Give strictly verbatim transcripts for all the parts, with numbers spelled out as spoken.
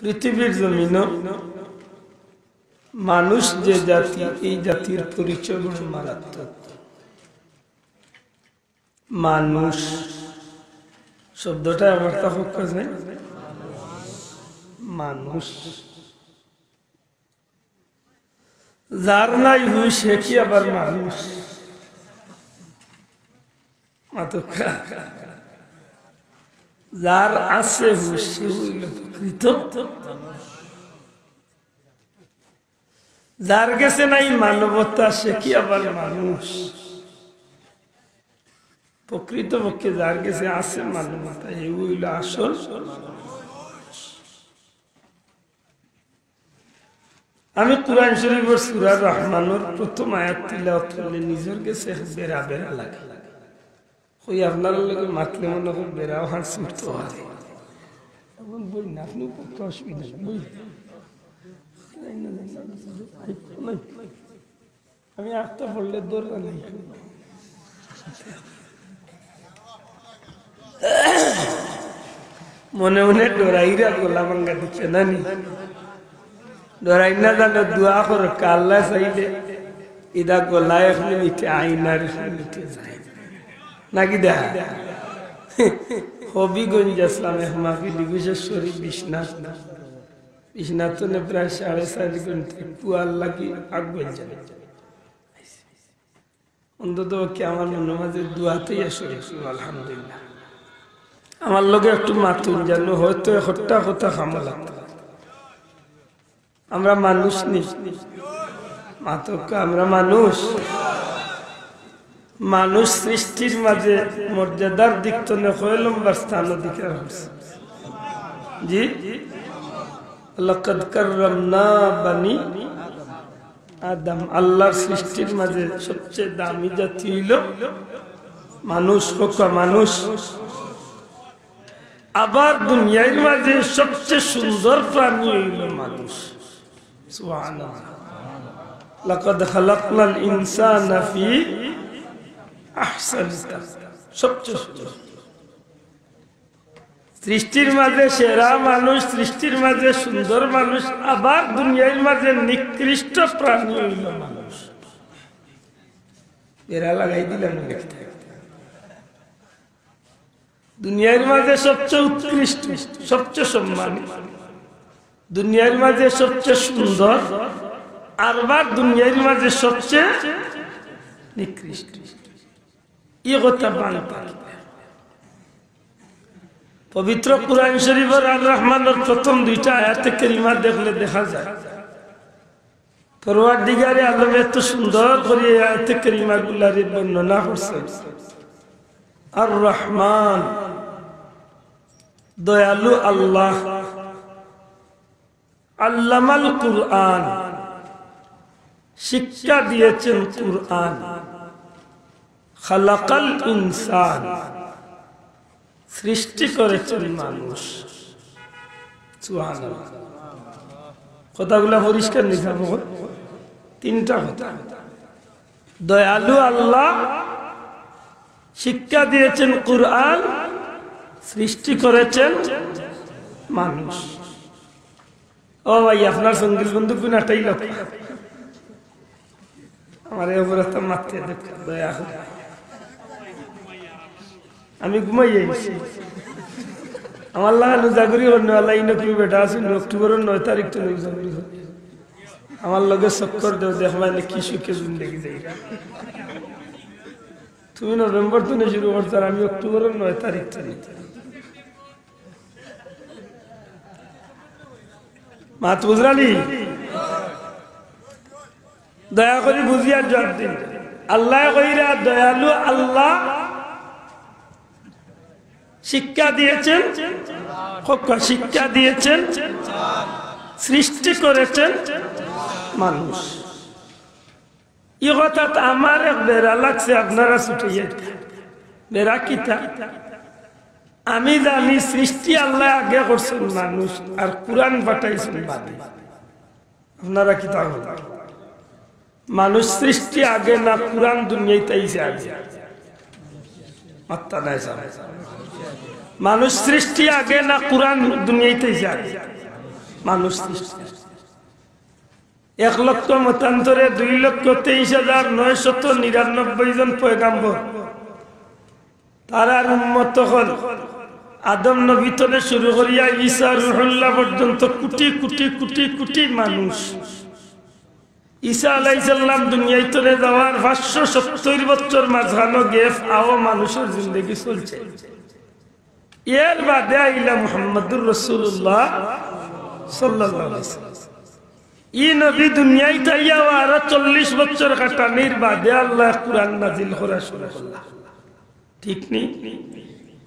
পৃথিবীর জমিনো মানুষ যে জাতি, এই জাতির পরিচয় বড় মারাত্মক। মানুষ শব্দটা আমার তা হক আছে, মানুষ। যার নাই হুশ, সে কি আবার মানুষ? মাতকা। যার আছে হুশ, সে হইল প্রকৃত। যার গেছে নাই মানবতা, সে কি আবার মানুষ? প্রকৃতপক্ষে যার গেছে আছে মানবতা, এ হইল আসল। আমি কোরআন শরীফর সূরা রহমানর প্রথম আয়াত তিলাওয়াত করলে নিজর গেছে বেড়া বেড়া লাগে। কই আপনার লগে মাতলে মনে হয় বেড়াও হাত ছুটতে পারে। এখন বই না, আপনি পড়তে অসুবিধা নেই, বই। আমি আখতা পড়লে দৌড়া নাই। মনে মনে ডরাইরা গলা ভাঙ্গা দিচ্ছে না নি? ডরাই না জানো, দোয়া করো, আল্লাহ চাইলে ইদা গলা এক মিনিটে আইনার এক মিনিটে যায়। নাকি দা? হবিগঞ্জ আসলাম এক মাহফিল, বিশেষ করে বিশ্বনাথ। বিশ্বনাথ তো প্রায় সাড়ে চার ঘন্টা কুয়ার লাগি আগুয়াল যায়। অন্তত কি আমার মনের মাঝে দোয়াতেই আসে, আলহামদুলিল্লাহ। আমার লগে একটু মাতুন জানো, হয়তো একটা কথা খামলা। আমরা মানুষ নি, মাতকা, আমরা মানুষ। মানুষ সৃষ্টির মাঝে মর্যাদার দিক তনে কয় নম্বর স্থান অধিকার করছে? জি, লাকাদ কাররামনা বানি আদম। আল্লাহর সৃষ্টির মাঝে সবচেয়ে দামি জাতি হইল মানুষ, কউক্কা মানুষ। আবার দুনিয়ার মাঝে সবচেয়ে সুন্দর প্রাণী হইল মানুষ। সুবহানাল্লাহ। লাকাদ খালাকনাল ইনসানা ফি আহসানি তাকওয়িম। সবচেয়ে সুন্দর। সৃষ্টির মাঝে সেরা মানুষ, সৃষ্টির মাঝে সুন্দর মানুষ, আবার দুনিয়ার মাঝে নিকৃষ্ট প্রাণী হইল মানুষ। বেড়া লাগাই দিলাম একটা। দুনিয়ার মাঝে সবচেয়ে উৎকৃষ্ট, সবচেয়ে সম্মানী, দুনিয়ার মাঝে সবচেয়ে সুন্দর, আরবার দুনিয়ার মাঝে সবচেয়ে নিকৃষ্ট। ই কথা বাংলা। পবিত্র কোরআন শরীফর আর রহমানর প্রথম দুইটা আয়াতে কারিমা দেখলে দেখা যায়, পরওয়ারদিগারে আলম এত সুন্দর করে এই আয়াতে কারিমাগুলারে বর্ণনা করছেন। আর রহমান, দয়ালু আল্লাহ। আল্লামাল কুরআন, শিক্ষা দিয়েছেন কুরআন। খালাকাল ইনসান, সৃষ্টি করেছেন মানুষ। সুবহানাল্লাহ। কথাগুলা পরিষ্কার নি? তিনটা কথা। দয়ালু আল্লাহ, শিক্ষা দিয়েছেন কুরআন, সৃষ্টি করেছেন মানুষ। ও ভাই, আপনার সঙ্গীল বন্ধু কোন একটাই লোক? আমার এই অবস্থা মারতে দেখো, দয়া করে। আমি ঘুমাই আইছি। আমার লাগা লুজাগুরি অন্য আল্লাহ ইনো কি বেটা আছে, অক্টোবরের নয় তারিখ তো লুজাগুরি হয়। আমার লগে চক্কর দেও, দেখবা এনে কি সুখে জিন্দেগি যাই। তুমি নভেম্বর তনে শুরু করছো, আর আমি অক্টোবরের নয় তারিখ তনে। মাত বুঝরানি? দয়া করি বুঝিয়া জবাব দিন। আল্লাহ কইরা দয়ালু আল্লাহ শিক্ষা দিয়েছেন, কউক্কা শিক্ষা দিয়েছেন, সৃষ্টি করেছেন মানুষ। ই কথাত আমার এক বেড়া লাগছে, আপনারা ছুটে যাইতা। বেড়া কিতা? আমি জানি সৃষ্টি আল্লাহ আগে করছেন মানুষ, আর কোরআন পাঠাইছেন বাদে। আপনারা কিতা বলেন? মানুষ সৃষ্টি আগে না কোরআন দুনিয়াইত আইছে আগে? মাত্তা নাই স্যার। মানুষ সৃষ্টি আগে না কোরআন দুনিয়াইত আইছে আগে? মানুষ সৃষ্টি। এক লক্ষ মতান্তরে দুই লক্ষ তেইশ হাজার নয়শত নিরানব্বই জন পয়গাম্বর, তারার উম্মত অকল, আদম নবী তনে শুরু করিয়া ঈসা রুহুল্লাহ পর্যন্ত কোটি কোটি কোটি কোটি মানুষ। ঈসা আলাইহিস সালাম দুনিয়াইত তনে যাওয়ার পাঁচশো সত্তইর বছর মাঝখানো gap, আও মানুষর জিন্দেগি চলছে। এর বাদে আইলা মুহাম্মাদুর রাসূলুল্লাহ সাল্লাল্লাহু আলাইহি ওয়াসাল্লাম। ই নবী দুনিয়াইত আইয়াও আরো চল্লিশ বছর কাটানির বাদে আল্লায় কুরআন নাজিল করা শুরু করলা। ঠিক নি?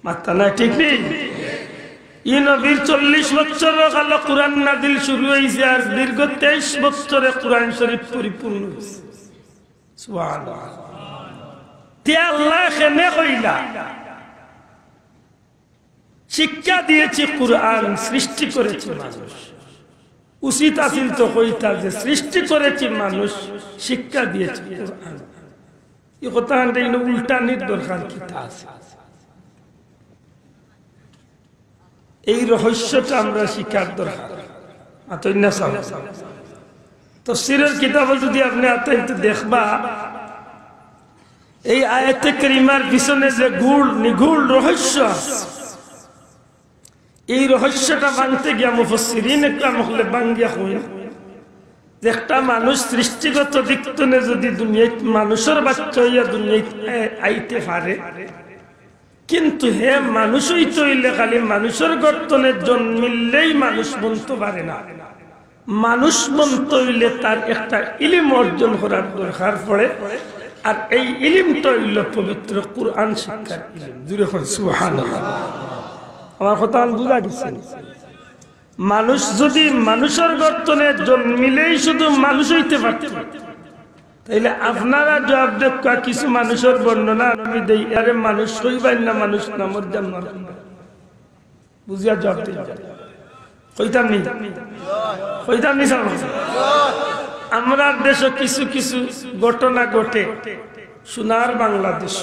মাত্তা নাই, ঠিক নি? ই নবীর চল্লিশ বছর কালো কুরআন নাজিল শুরু অইছে, আর দীর্ঘ তেইশ বছরে কুরআন শরীফ পরিপূর্ণ অইছে। সুবহানাল্লাহ। তে আল্লায় কেনে কইলা, শিক্ষা দিয়েছি কুরআন, সৃষ্টি করেছি মানুষ। উচিত আছিল তো কইতা যে সৃষ্টি করেছি মানুষ, শিক্ষা দিয়েছি কুরআন। ই কথাখানরে ইনো উল্টানির দরকার কিতা আছে? এই রহস্যটা আমরা শিখার দরকার। আতইন্না সাহেব, তফসিরের কিতাবো যদি আপনে আতইন তো দেখবা, এই আয়াতে কারিমার পিছনে যে গূঢ় নিগূঢ় রহস্য আছে, এই রহস্যটা ভাঙতে গিয়া মুফাসসিরিন একরাম অকলে ভাঙ্গিয়া কইন যে একটা মানুষ সৃষ্টিগত দিক তনে যদি দুনিয়াত মানুষর বাচ্চা অইয়া দুনিয়াত আ-, আইতে পারে, কিন্তু হে মানুষ অইতে অইলে খালি মানুষর গর্ত তনে জন্মিলেই মানুষ বনতো পারে না। মানুষ বনতো অইলে তার একটা ইলিম অর্জন করার দরকার পড়ে। আর এই ইলিমটা অইল পবিত্র কুরআন শিক্ষার ইলিম। জুরে কইন সুবহানাল্লাহ। আমার কথা বুঝা গেছে? মানুষ যদি মানুষর গর্ত তনে জন্মিলেই শুধু মানুষ অইতে পারত, তাইলে আপনারা জবাব দেউক্কা, কিছু মানুষর বর্ণনা আমি দেই, এরে মানুষ কইবা না মানুষ নামর জানোয়ার কইবা? বুঝিয়া জবাব দেই। কইতাম নি? কইতাম নি স্যার? আমরার দেশো কিছু কিছু ঘটনা ঘটে, সোনার বাংলাদেশ।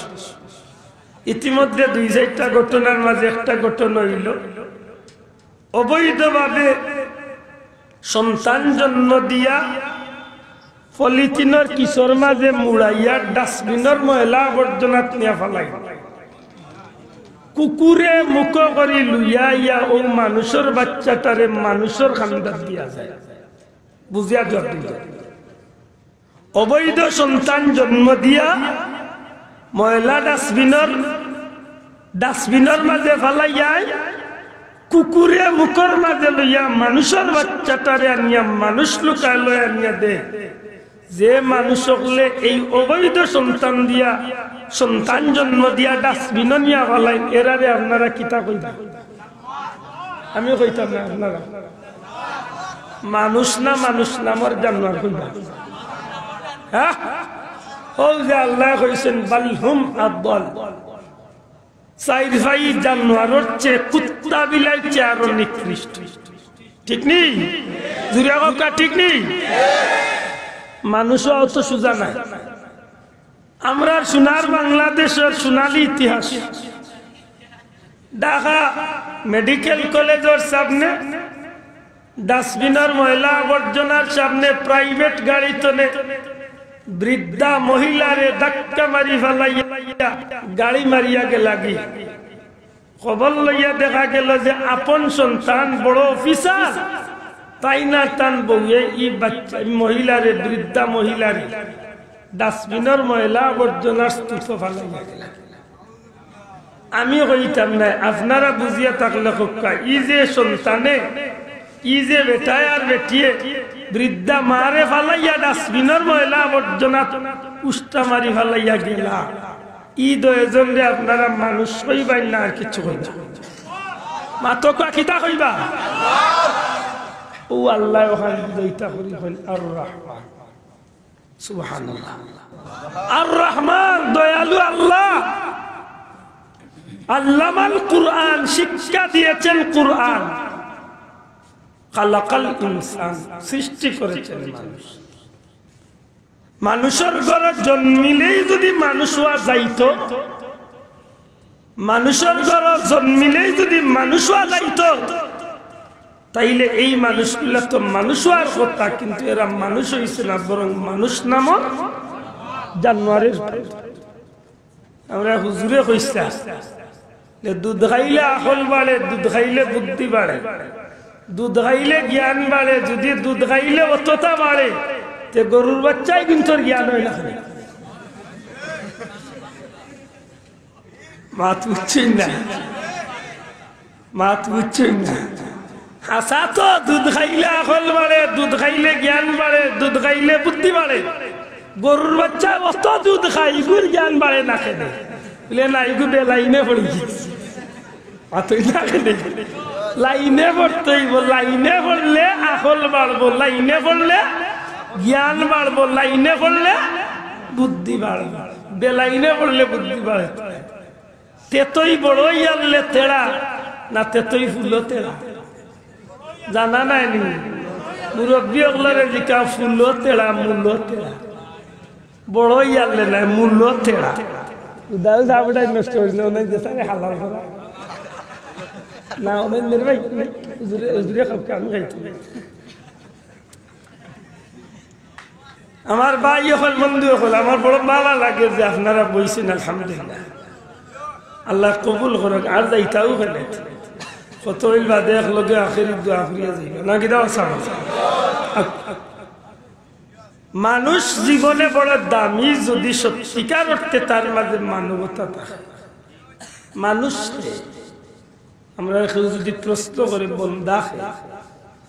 ইতিমধ্যে দুই চাইরটা ঘটনার মাঝে একটা ঘটনা অইল, অবৈধভাবে সন্তান জন্ম দিয়া পলিথিনর কিসর মাঝে মুড়াইয়া ডাস্টবিনর ময়লা আবর্জনাত নিয়া ফালাই। কুকুরে মুখো করি লইয়া আইয়া অউ মানুষর বাচ্চাটারে মানুষর কান্দাত দিয়া যায়। বুঝিয়া জবাব দিন। অবৈধ সন্তান জন্ম দিয়া ময়লা ডাস্টবিনর, ডাস্টবিনর মাঝে ফালাইয়ায়, কুকুরে মুখর মাঝে লইয়া মানুষর বাচ্চাটারে আনিয়া মানুষ লুকায় লই আনিয়া দে। যে মানুষ অকলে এই অবৈধ সন্তান দিয়া, সন্তান জন্ম দিয়া ডাস্টবিনো নিয়া ফালাইন, এরারে আপনারা কিতা কইবা? আমি কইতাম না, আপনারা। মানুষ না মানুষ নামর জানোয়ার কইবা? হ্যাঁ? অউ যে আল্লায় কইছইন, "বাল হুম আদল।" চাইর পাই জানোয়ারর চেয়ে কুত্তা বিলাইর চেয়ে আরো নিকৃষ্ট। ঠিক নি? জুরে কউক্কা, ঠিক নি? মানুষ অত সুজা নায়। আমরার সোনার বাংলাদেশর সোনালী ইতিহাস। ঢাকা মেডিকেল কলেজর সামনে ডাস্টবিনর ময়লা আবর্জনার সামনে প্রাইভেট গাড়ি তনে বৃদ্ধা মহিলারে ধাক্কা মারি ফালাইয়া গাড়ি মারিয়া গেলাগি। খবর লইয়া দেখা গেল যে আপন সন্তান বড় অফিসার, তাই না তান বউয়ে ই বাচ্চা, ই মহিলারে, বৃদ্ধা মহিলারে ডাস্টবিনর ময়লা আবর্জনার স্তূপো ফালাইয়া গেলা। আমি কইতাম নায়, আপনারা বুঝিয়া থাকলে কউক্কা, ই যে সন্তানে, ই যে বেটায় আর বেটিয়ে বৃদ্ধা মারে ফালাইয়া ডাস্টবিনর ময়লা আবর্জনাত উষ্টা মারি ফালাইয়া গেলা, ই দুইজনরে আপনারা মানুষ কইবা না আর কিচ্ছু কইবা? মাতউক্কা, কিতা কইবা? অউ আল্লায় অখান বুঝাইতা করি কইন আর রহমান। সুবহানাল্লাহ। আর রহমান, দয়ালু আল্লাহ। আল্লামাল কুরআন, শিক্ষা দিয়েছেন কুরআন। খালাকাল ইনসান, সৃষ্টি করেছেন মানুষ। মানুষর ঘরো জন্মিলেই যদি মানুষ অওয়া যাইতো, মানুষর ঘরো জন্মিলেই যদি মানুষ অওয়া যাইতো, তাইলে এই মানুষগুলা তো মানুষ অওয়ার কথা, কিন্তু এরা মানুষ অইছে না, বরং মানুষ নামক জানোয়ারের। আমরা হুজুরে কইছলা যে দুধ খাইলে আকল বাড়ে, দুধ খাইলে বুদ্ধি বাড়ে, দুধ খাইলে জ্ঞান বাড়ে। যদি দুধ খাইলে অততা বাড়ে, তে গরুর বাচ্চায় কিন্তু আর জ্ঞান অয় না। মাত বুঝছইন না, মাত বুঝছইন না। হাছা তো, দুধ খাইলে আকল বাড়ে, দুধ খাইলে জ্ঞান বাড়ে, দুধ খাইলে বুদ্ধি বাড়ে। গরুর বাচ্চায় অত দুধ খায়, ইগুর জ্ঞান বাড়ে না কেনে? বুলে না, ইগু বেলাইনে পড়ি গেছে। মাতইন না কেনে? লাইনে পড়তে অইবো, লাইনে পড়লে আকল বাড়বো, লাইনে পড়লে জ্ঞান বাড়বো, লাইনে পড়লে বুদ্ধি বাড়বো। বেলাইনে পড়লে বুদ্ধি বাড়ে। তেতই বড় ইয়ারলে তেড়া, না তেতই ফুলো তেড়া? জানা নাই নি? মুরব্বি অকলরে জিকা, ফুলো তেড়া, মুলো তেড়া। বড় ইয়ারলে নায়, মুলো তেড়া। উদাল দাবড়াই নষ্ট অইল, অনে যে সারে হালাল করা। না, অনে নের ভাই, হুজুরে, হুজুরে খাউক, আমি খাইতাম। আমার ভাই অকল, বন্ধু অকল, আমার বড় ভালা লাগে যে আপনারা বইছইন, আলহামদুলিল্লাহ। আল্লায় কবুল করউক, আর যাইতাউ কেনে। কত অইল বাদে একলগে আখেরি দোয়া করিয়া যাইবা। না কিতা বাবা? মানুষ জীবনে বড় দামি, যদি সত্যিকার অর্থে তার মাঝে মানবতা থাকে। মানুষ কে? আমরারে কেউ যদি প্রশ্ন করে, "বন্দা কে?"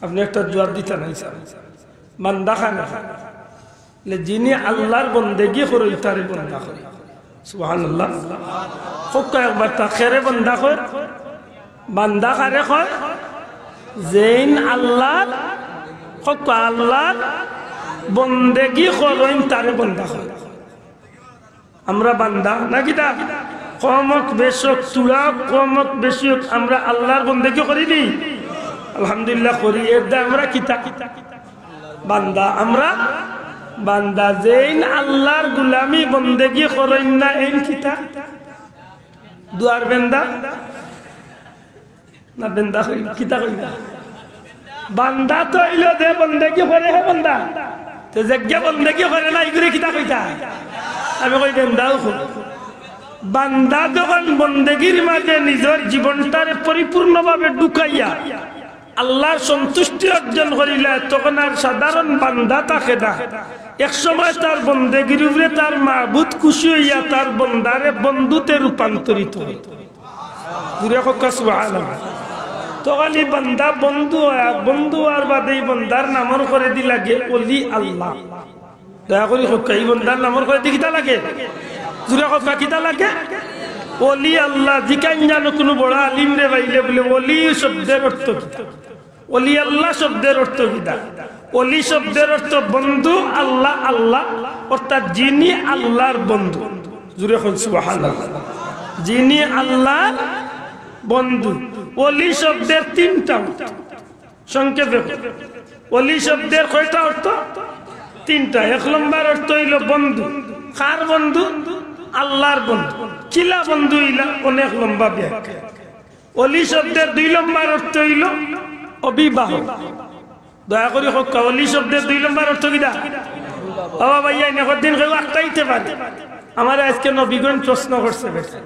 আপনে একটা জুয়াব দিতা নায়, স্যার। বান্দা কারে কয়? বলে, যিনি আল্লার বন্দেগি করইন, তারে বন্দা কয়। সুবহানাল্লাহ। কউক্কা একবার, তা কেরে বন্দা কয়? বান্দা কারে কয়? যেইন আল্লার, কউক্কা, আল্লার বন্দেগি করইন, তারে বন্দা কয়। আমরা বান্দা না কিতা? কম অউক বেশ অউক, থুড়া অউক, কম অউক বেশি অউক, আমরা আল্লার বন্দেগি করি নি? আলহামদুলিল্লাহ করি। এরদায় আমরা কিতা? বান্দা। আমরা বান্দা। যেইন আল্লার গুলামি বন্দেগি করইন না, এইন কিতা? দুয়ার বেন্দা। না, বেন্দা কই, কিতা কইবা? বান্দা তো অইলো যে বন্দেগি করে, হে বন্দা। তে যেগিয়ে বন্দেগি করে না, ইগুরে কিতা কইতা? আমি কই, বেন্দাউ কই। বান্দা যখন বন্দেগির মাঝে নিজর জীবনটারে পরিপূর্ণভাবে ঢুকাইয়া আল্লার সন্তুষ্টি অর্জন করিলায়, তখন আর সাধারণ বান্দা থাকে না। এক সময় তার বন্দেগির উপরে তার মাবুদ খুশি অইয়া তার বন্দারে বন্ধুতে রূপান্তরিত অয়। জুরে কউক্কা সুবহানাল্লাহ। তো খালি বান্দা বন্ধু অয়, আর বন্ধু অওয়ার বাদে ই বন্দার নামর করেদি লাগে অলি আল্লাহ। দয়া করি কউক্কা, ই বন্দার নামর করেদি কিতা লাগে? জুরে কউক্কা, কিতা লাগে? অলি আল্লাহ। জিকাইন জানো কুনু বড় আলিমরে পাইলে, বুলে, "অলি শব্দের অর্থ কিতা?" অলি আল্লাহ শব্দের অর্থ কিতা? অলি শব্দের অর্থ বন্ধু, আল্লাহ, আল্লাহ, অর্থাৎ যিনি আল্লার বন্ধু। জুরে কউক্কা সুবহানাল্লাহ। যিনি আল্লার বন্ধু। অলি শব্দের তিনটা অর্থ। সংক্ষেপে, অলি শব্দের কয়টা অর্থ? তিনটা। এক নম্বর অর্থ অইলো বন্ধু। কার বন্ধু? আল্লার বন্ধু। কিলা বন্ধু? ইলা অনেক লম্বা ব্যাখ্যা। অলি শব্দের দুই নম্বর অর্থ অইলো অভিভাবক। দয়া করি কউক্কা, অলি শব্দের দুই নম্বর অর্থ কিতা? বাবা ভাইয়াইন, একদিন কেউ আটকাইতে পারে। আমারে আইজকে নবীগণ প্রশ্ন করছে, বেটা,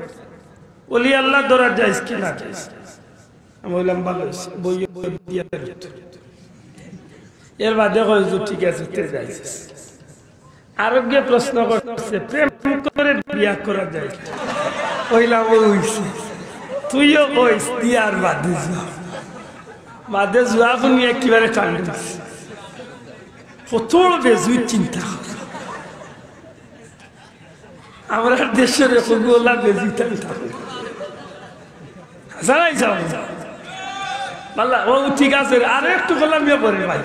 অলি আল্লার ধরা যাইজ কি না যাইজ? আমি কইলাম, "ভালা অইছে, বইও, বই দিয়া বের অইতো।" এর বাদে কয়, "হুজুর, ঠিক আছে, তে যাইজ।" আরোগ্যে প্রশ্ন করছে, "প্রেম করে বিয়া করা যায়?" কইলাম, "অইছে।" তুইও কইস, দিয়ার বাদে জুয়াব। বাদে জুয়াব হুনি একেবারে টান দিস। কত বেজুই চিন্তা। আমরার দেশর এগুলা বেজুই চিন্তা। জানাই যাও। বালা, ও ঠিক আছে, আরো একটু করলাম ইয়ে করে ভাই।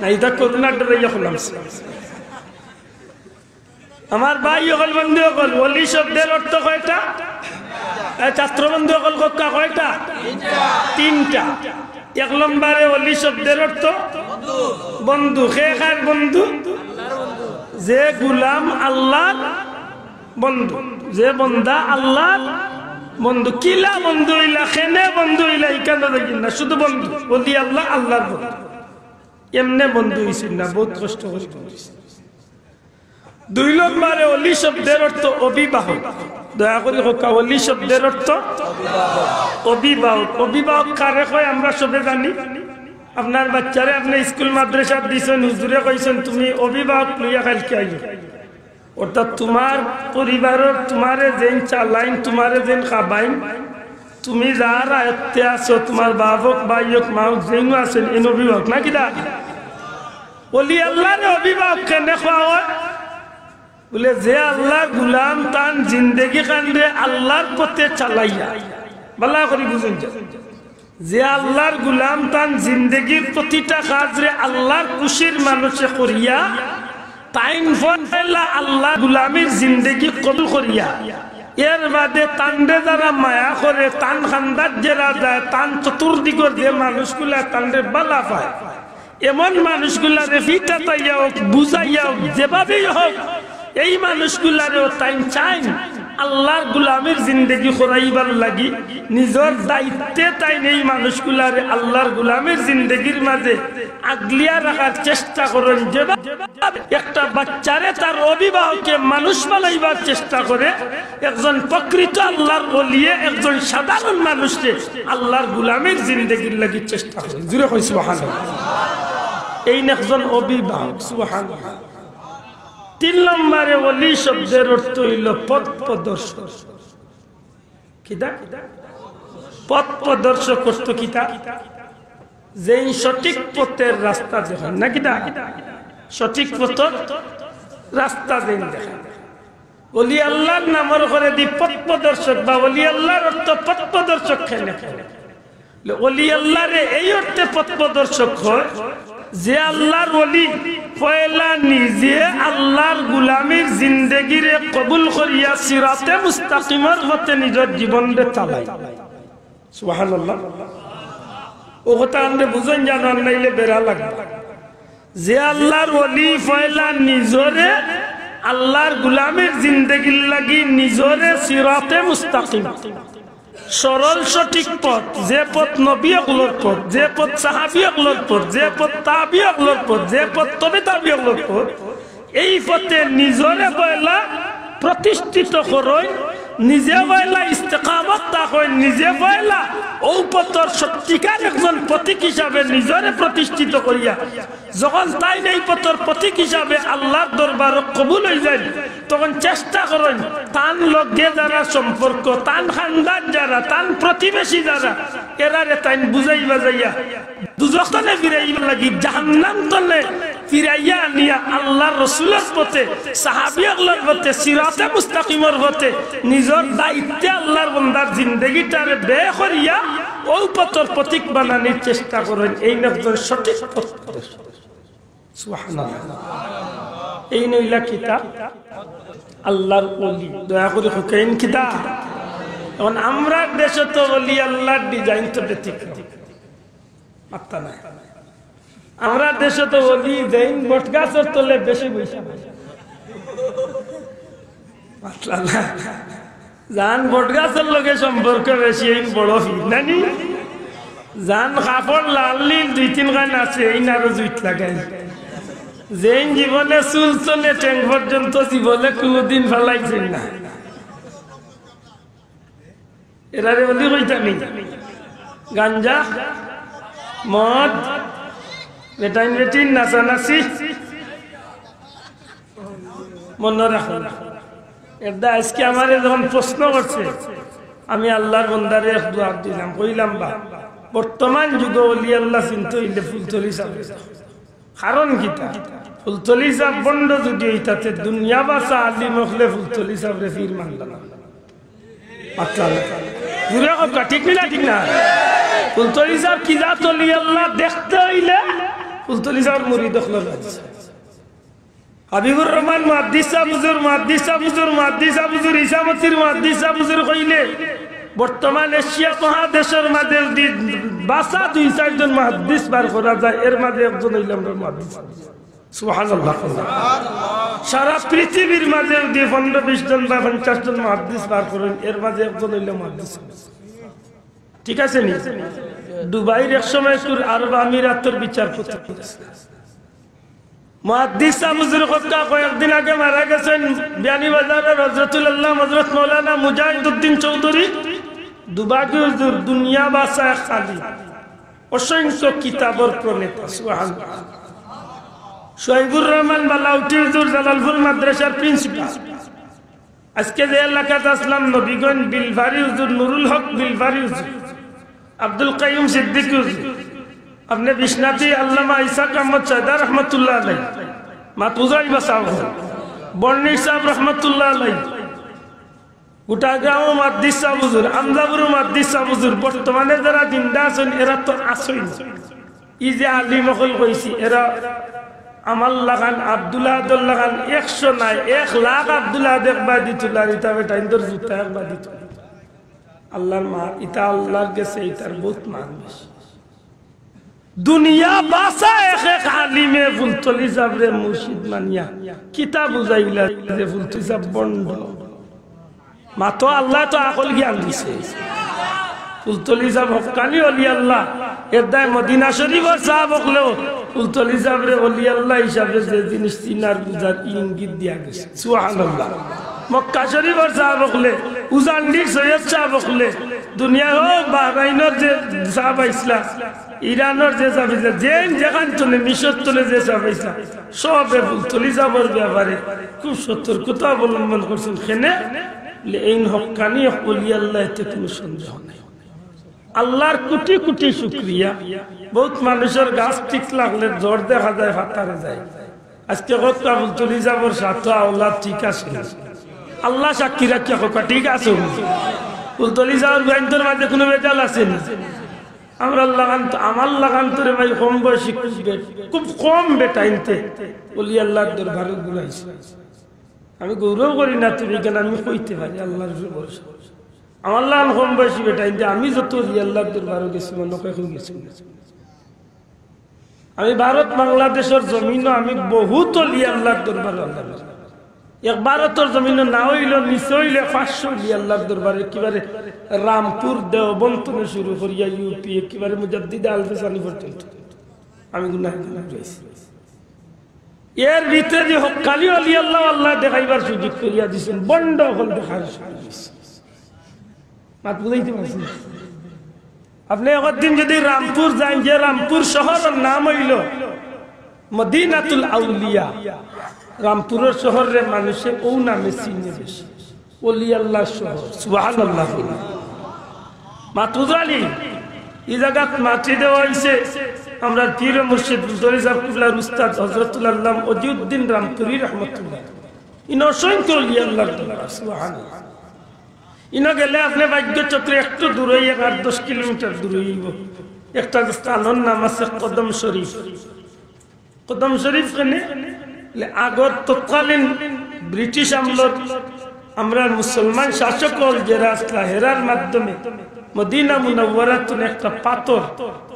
না, ইটা করোনার ডরে ইয়ে করলাম। আমার ভাই অকল, বন্ধু অকল, অলি শব্দের অর্থ কয়টা? এ, ছাত্র বন্ধু অকল, কউক্কা কয়টা? তিনটা। এক নম্বরে অলি শব্দের অর্থ বন্ধু। কে কার বন্ধু? যে গুলাম আল্লার বন্ধু, যে বন্দা আল্লার বন্ধু, কিলা বন্ধু অইলা, কেনে বন্ধু অইলা, ইখান তো দেখি না, শুধু বন্ধু। অলি আল্লাহ, আল্লাহর বন্ধু। এমনে বন্ধু অইছইন না, বউত কষ্ট করি বন্ধু অইছইন। দুই নম্বরে অলি শব্দের অর্থ অভিভাবক। দয়া করি কউক্কা, অলি শব্দের অর্থ অভিভাবক। অভিভাবক কারে কয় আমরা সবে জানি। আপনার বাচ্চারে আপনে স্কুল মাদ্রাসাত দিছইন, হুজুরে কইছইন, "তুমি অভিভাবক লইয়া কাইলকে আইও।" অর্থাৎ তুমার পরিবারর তুমারে যেইন চালাইন, তুমারে যেইন খাবাইন, তুমি যার আয়ত্তে আছো, তুমার বাপ অউক, ভাই অউক, মা অউক, যেইনও আছইন, এইন অভিভাবক, না কিতা? অলি আল্লাহরে অভিভাবক কেনে কওয়া অয়? বুলে, যে আল্লাহর গুলাম তান জিন্দেগি খানরে আল্লাহর পথে চালাইয়া, ভালা করি বুঝইন যে, যে আল্লাহর গুলাম তান জিন্দেগির প্রতিটা কাজরে আল্লাহর খুশির মানুষে করিয়া, তাইন পয়লা আল্লাহর গুলামির জিন্দেগি কবুল করিয়া, এর বাদে তানরে যারা মায়া করে, তান খান্দাত যেরা যায়, তান চতুর্দিকর যে মানুষগুলা তানরে ভালা পায়, এমন মানুষগুলারে ফিটাতাইয়া অউক, বুঝাইয়া অউক, যেভাবেই অউক, এই মানুষগুলারেও তাইন চাইন আল্লাহর গুলামির জিন্দেগি করাইবার লাগি। নিজর দায়িত্বে তাইন এই মানুষগুলারে আল্লাহর গুলামির জিন্দেগির মাঝে আগলিয়া রাখার চেষ্টা করইন। যেভাবে একটা বাচ্চারে তার অভিভাবকে মানুষ বানাইবার চেষ্টা করে, একজন প্রকৃত আল্লাহর অলিয়ে একজন সাধারণ মানুষরে আল্লাহর গুলামির জিন্দেগির লাগি চেষ্টা করে। জুরে কই সুবহানাল্লাহ। এইন একজন অভিভাবক, সুবহানাল্লাহ। তিন নম্বরে অলি শব্দের অর্থ অইলো পথ প্রদর্শক। কিতা? পথ প্রদর্শক অর্থ কিতা? যেইন সঠিক পথর রাস্তা দেখাইন, না কিতা? সঠিক পথর রাস্তা যেইন দেখাইন। অলি আল্লাহর নামর করেদি পথ প্রদর্শক বা অলি আল্লাহর অর্থ পথ প্রদর্শক কেনে কয়? অলি আল্লাহরে এই অর্থে পথ প্রদর্শক কয়, যে আল্লাহর অলি পয়লা নিজে আল্লাহর গুলামির জিন্দেগিরে কবুল করিয়া সিরাতে মুস্তাকিমর পথে নিজর জীবনরে চালাইন। সুবহানাল্লাহ। অউ কথা আমরারে বুঝইন জানো, আর নাইলে বেড়া লাগবো। যে আল্লাহর অলি পয়লা নিজরে আল্লাহর গুলামির জিন্দেগির লাগি নিজরে সিরাতে মুস্তাকিম, সরল সঠিক পথ, যে পথ নবী অকলর পথ, যে পথ সাহাবী অকলর পথ, যে পথ তাবি অকলর পথ, যে পথ তবে তাবি অকলর পথ, এই পথে নিজরে পয়লা প্রতিষ্ঠিত করইন, নিজে পয়লা ইস্তেকামত থাকইন, নিজে পয়লা অউ পথর সত্যিকার একজন পথিক হিসাবে নিজরে প্রতিষ্ঠিত করিয়া, যখন তাইন এই পথর পথিক হিসাবে আল্লাহর দরবারো কবুল অইযাইন, তখন চেষ্টা করইন তান লগে যারা সম্পর্ক, তান খান্দাত যারা, তান প্রতিবেশী যারা, এরারে তাইন বুঝাই বাজাইয়া দুজখ তনে ফিরাইবার লাগি, জাহান্নাম তনে ফিরাইয়া আনিয়া আল্লাহর রসুলর পথে, সাহাবী অকলর পথে, সিরাতে মুস্তাকিমর পথে, নিজর দায়িত্বে আল্লাহর বন্দার জিন্দেগিটারে ব্যয় করিয়া অউ পথর পথিক বানানির চেষ্টা করইন। এইন একজন সঠিক পথ। সুবহানাল্লাহ। এইন অইলা কিতা? আল্লাহর অলি। দয়া করি কউক্কা, এইন কিতা? এখন আমরার দেশো তো অলি আল্লাহর design তো ব্যতিক্রম। মাত্তা নাই। আমরার দেশো তো অলি যেইন বটগাছর তলে বেশি বইছইন। মাতলা না। যান বটগাছর লগে সম্পর্ক বেশি, এইন বড় পীর, না নি? যান কাপড় লাল নীল দুই তিন খান আছে, এইন আরো জুইত লাগাইন। যেইন জীবনে চুল তনে ঠেং পর্যন্ত জীবনে কুনুদিন ফালাইছইন না। এরারে অলি কইতা নি? গাঞ্জা, মদ, বেটাইন বেটিন, নাচানাচি। মনো রাখো। এরদা আইজকে আমারে যখন প্রশ্ন করছে, আমি আল্লাহর বন্দারে এক জুয়াব দিলাম, কইলাম বা, বর্তমান যুগো অলি আল্লাহ চিনতে অইলে ফুলতলি ছাবরে। কারণ কিতা? ফুলতলি ছাব ভন্ড যুদি অইতা তে দুনিয়া বাসা আলিম অকলে ফুলতলি ছাবরে পীর মানলা না। মাতলা না। জুরে কউক্কা, ঠিক নি না, ঠিক না? ফুলতলি ছাব কি জাত অলি আল্লাহ দেখতে অইলে ফুলতলি ছাবর মুরিদ অকলর লাগি। হাবিবুর রহমান মুহাদ্দিস ছাব হুজুর, মুহাদ্দিস ছাব হুজুর, মুহাদ্দিস ছাব হুজুর, ইসামতির মুহাদ্দিস ছাব হুজুর কইলে বর্তমান এশিয়া মহাদেশর মাঝে যুদি বাসা দুই চাইরজন মুহাদ্দিস বার করা যায়, এর মাঝে একজন অইলা আমরার মুহাদ্দিস ছাব। সুবহানাল্লাহ। সারা পৃথিবীর মাঝে যদি পনেরো বিশ জন বা পঞ্চাশ জন মুহাদ্দিস বার করইন, এর মাঝে একজন অইলে মুহাদ্দিস। ঠিক আছে নি? দুবাইর এক সময় কুর আরব আমিরাতর বিচারপতি। মুহাদ্দিস সাব হুজুর কথা কয়েকদিন আগে মারা গেছইন, বিয়ানীবাজারর হযরতুল আল্লামা হযরত মাওলানা মুজাহিদুদ্দিন চৌধুরী। দুবাগি হুজুর দুনিয়া বাসা এক আলিম, অসংখ্য কিতাবর প্রণেতা। সুবহানাল্লাহ। সোহাইবুর রহমান বালাউটি হুজুর জালালপুর মাদ্রাসার প্রিন্সিপাল। আজকে যে এলাকাত আছলাম, নবীগঞ্জ বিলবাড়ি হুজুর, নুরুল হক বিলবাড়ি হুজুর, আব্দুল কাইয়ুম সিদ্দিকী হুজুর, আপনে বিশ্বনাথী আল্লামা ইসহাক আহমদ সায়দা রহমতুল্লাহ আলাইহি, মাতুজাই বাসাব, বর্ণিক সাব রহমতুল্লাহ আলাইহি, গুটাগ্রামও মুহাদ্দিস সাব হুজুর, আমজাবুরও মুহাদ্দিস সাব হুজুর, বর্তমানে যারা জিন্দা আছইন, এরা তো আছইন। ই যে আলিম অকল কইছি, এরা আমার লাখান, আব্দুল আহাদর লাখান একশো নায়, এক লাখ আব্দুল আহাদ একবার দিত, আর ইতা বেটাইন্তর জুতা একবার দিত। আল্লাহর মা, ইতা আল্লাহর গেছে, ইতার বহুত মান বেশি। দুনিয়া বাসা এক এক আলিমে ফুলতলি সাবরে মুর্শিদ মানিয়া কিতা বুঝাইলা যে ফুলতলি সাব ভন্ড। মাতো আল্লায় তো আকল জ্ঞান দিছে। ফুলতলি সাব হক্কানি অলি আল্লাহ। এর দায় মদিনা শরীফর সাব অকলেও ফুলতলি সাবরে অলি আল্লাহ হিসাবে যে জিনিস চিনার বুঝার ই ইঙ্গিত দিয়া গেছে। সুবহানাল্লাহ। মক্কা শরীফর সাব অকলে, উজান্ডির সৈয়দ সাব অকলে, দুনিয়ার ও বাহরাইনর যে সাব আইছলা, ইরানর যে সাব আইছলা, যেইন যেখান তনে, মিশর তনে যে সাব আইছলা, সবে ফুলতলি সাবর ব্যাপারে খুব সতর্কতা অবলম্বন করছইন। কেনে? বলে, এইন হক্কানি অলি আল্লাহ, এতে কোনো সন্দেহ নাই। আল্লাহর কোটি কোটি শুকরিয়া। বহুত মানুষর গাছ ঠিক লাগলে ঝড় দেখা যায়, ফাতারে যায়। আজকে কত ফুলতলি সাবর সাথে আওলাদ ঠিক আছে না? আল্লাহ সাক্ষী রাখিয়া কত ঠিক আছে। ফুলতলি সাবর বেটাইন্তর মাঝে কোনো বেজাল আছে না? আমরার লাখান তো, আমার লাখান তো রে ভাই কম বয়সী খুব বে-, খুব কম বেটাইন্তে অলি আল্লাহর দরবারো ঘুরাইছে। আমি গৌরব করি না, তুমি কেন, আমি কইতে পারি আল্লাহর উপরে ভরসা। আমার লাখান কম বয়সী বেটাইন্তে আমি যত অলি আল্লাহর দরবারো গেছি, মনে হয় কেউ গেছি না। আমি ভারত বাংলাদেশর জমিনো আমি বহুত অলি আল্লাহর দরবারো আল্লাহ। এক ভারতর জমিনো না অইলো, নিচে অইলে পাঁচশো অলি আল্লাহর দরবারো, একেবারে রামপুর, দেওবন্দ তনে শুরু করিয়া ইউপি, একেবারে মুজাদ্দিদে আলফে সানি পর্যন্ত আমি গুনাহ গুনাহ রয়েছি। এর ভিতরে যে হক্কানি অলি আল্লাহ, আল্লাহ দেখাইবার সুযোগ করিয়া দিছইন, ভন্ড অকল দেখার সুযোগ দিছইন। মাত বুঝাইতে পারছি না? আপনে একদিন যদি রামপুর যাইন, যে রামপুর শহরর নাম অইলো মদিনাতুল আউলিয়া, রামপুরর শহররে মানুষে অউ নামে চিনে বেশি। অলি আল্লাহর শহর। সুবহানাল্লাহ। মাতুজালি, ই জাগাত মাটি দেওয়া অইছে আমরার পীর ও মুর্শিদ ফুলতলি সাব কিবলার উস্তাদ হযরতুল আল্লামা অজিউদ্দিন রামপুরী রহমতুল্লাহ। ইনো অসংখ্য অলি আল্লাহর দরবার। সুবহানাল্লাহ। ইনো গেলে আপনে ভাগ্যচক্রে একটু দূরই, এক আট দশ কিলোমিটার দূরই অইবো। একটা স্থানর নাম আছে কদম শরীফ। কদম শরীফ কেনে? বলে, আগর তৎকালীন ব্রিটিশ আমলর আমরার মুসলমান শাসক অকল যেরা আছলা, হেরার মাধ্যমে মদিনা মুনাওয়ারাত তনে একটা পাথর,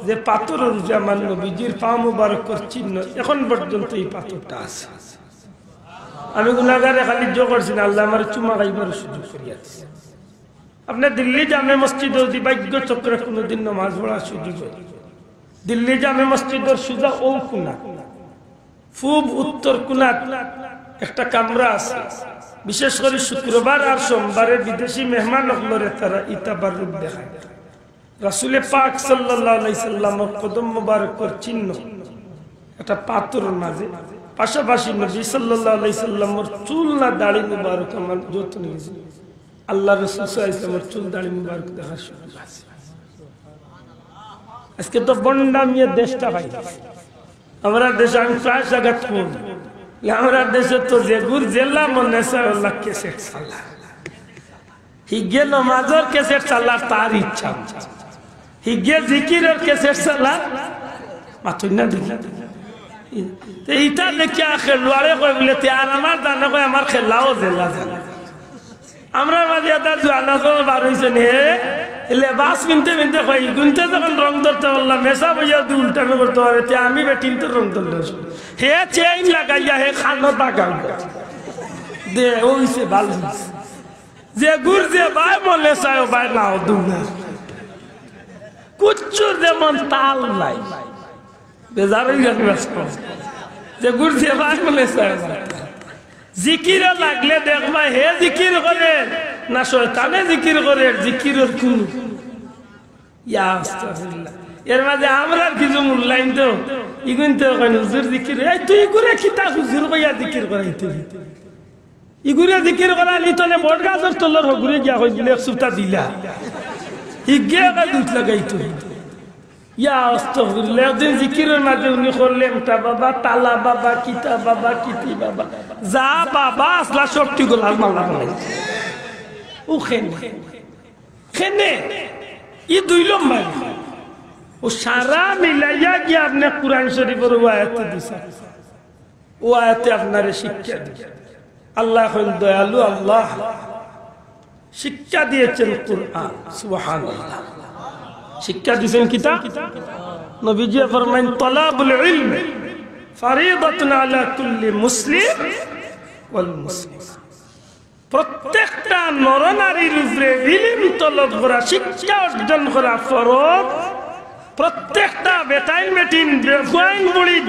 যে পাথরর উপরে আমার নবীজির পাও মুবারকর চিহ্ন, এখন পর্যন্ত ই পাথরটা আছে। আমি গুনাগারে খালি জো করছি না, আল্লায় আমারে চুমা খাইবার সুযোগ করিয়া দিছে। আপনে দিল্লি জামে মসজিদো যদি ভাগ্যচক্রে কোনোদিন নামাজ পড়ার সুযোগ অয়, দিল্লি জামে মসজিদর সুজা অউ কুনা, পূব উত্তর কুনাত একটা কামরা আছে। বিশেষ করি শুক্রবার আর সোমবারে বিদেশি মেহমান অকলরে তারা ই তাবাররুক দেখায়। রাসুলে পাক সাল্লাল্লাহু আলাইহি সাল্লামর কদম মুবারকর চিহ্ন একটা পাথরর মাঝে, পাশাপাশি নবী সাল্লাল্লাহু আলাইহি সাল্লামর চুল না দাড়ি মুবারক আমার যত্ন নিয়েছে। আল্লাহ রসুল সাল্লাল্লাহু আলাইহি সাল্লামর চুল দাড়ি মুবারক দেখার সুযোগ আছে। আজকে তো ভন্ডামিয়ে দেশটা পাই। আমরার দেশো আমি প্রায় জাগাত কই, আমরার দেশো তো যেগুর যেলা মনে চায় ওলা ক্যাসেট চালা। হিগে নমাজর ক্যাসেট চালার তার ইচ্ছা, হিগে জিকিরর ক্যাসেট চালার মাতই না দেখি। তে ইটা দেখিয়া খেলোয়াড়ে কয় বলে, "তে আর আমার জানে কয়, আমার খেলাও জেলা জানে।" আমরার মাঝে এটা জুয়ান আছে, বার হইছে নি, হে? লেবাস পিনতে পিনতে কয়, "ইগুনতে যখন রং ধরতে পারলাম, মেসাব অইয়া যদি উল্টানো করতে পারে, তে আমি বেটিনতে রং ধরলে অইব।" হে চেইন লাগাইয়া, হে খানো দাগাও। দে, অইছে, ভালা অইছে। যেগুর যেবায় মনে চায়, অবায় নাও দুনা। কুচ্ছুর যেমন তাল নাই। বেজার অইয়া যাইবা। যেগুর যেবায় মনে চায়, অবায়। জিকিরো লাগলে দেখবা, হে জিকির করের না শয়তানে জিকির করের, জিকিরর কুনু ইয়া আস্তাগফিরুল্লাহ। এর মাঝে আমরার কিছু মুল্লাইন তো, ইগুনতে কইন, "হুজুর জিকির, এই তুই ইগুরে কিতা হুজুর কইয়া জিকির করাইতে?" ইগুরে জিকির করানি তনে বট গাছর তলর হগুরে গিয়া কইলে এক সুতা দিলা। ইগে আবার দুধ লাগাইতো। ইয়া আস্তাগফিরুল্লাহ। একদিন জিকিরর মাঝে উনি করলেন, "তা বাবা, তালা বাবা, কিতা বাবা, কিতি বাবা।" যা বাবা আসলা সবটি গলার মালা বানাইছে। ও খেনে। খেনে। ই দুই নম্বর। ও সারা মিলাইয়া গিয়া আপনে কোরআন শরীফর ও আয়াত দিছে। ও আয়াতে আপনারে শিক্ষা দিছে। আল্লাহ অইল দয়ালু আল্লাহ। শিক্ষা দিয়েছেন কোরআন। সুবহানাল্লাহ। শিক্ষা দিয়েছেন কিতা? নবীজি ফরমাইন, "তালাবুল ইলমি ফারিদাতুন আলা কুল্লি মুসলিম ওয়াল মুসলিমা।" প্রত্যেকটা নরনারীর উপরে ইলিম তলব করা, শিক্ষা অর্জন করা ফরজ। প্রত্যেকটা বেটাইন বেটিন, বে-, ফুয়াইন বুড়ি,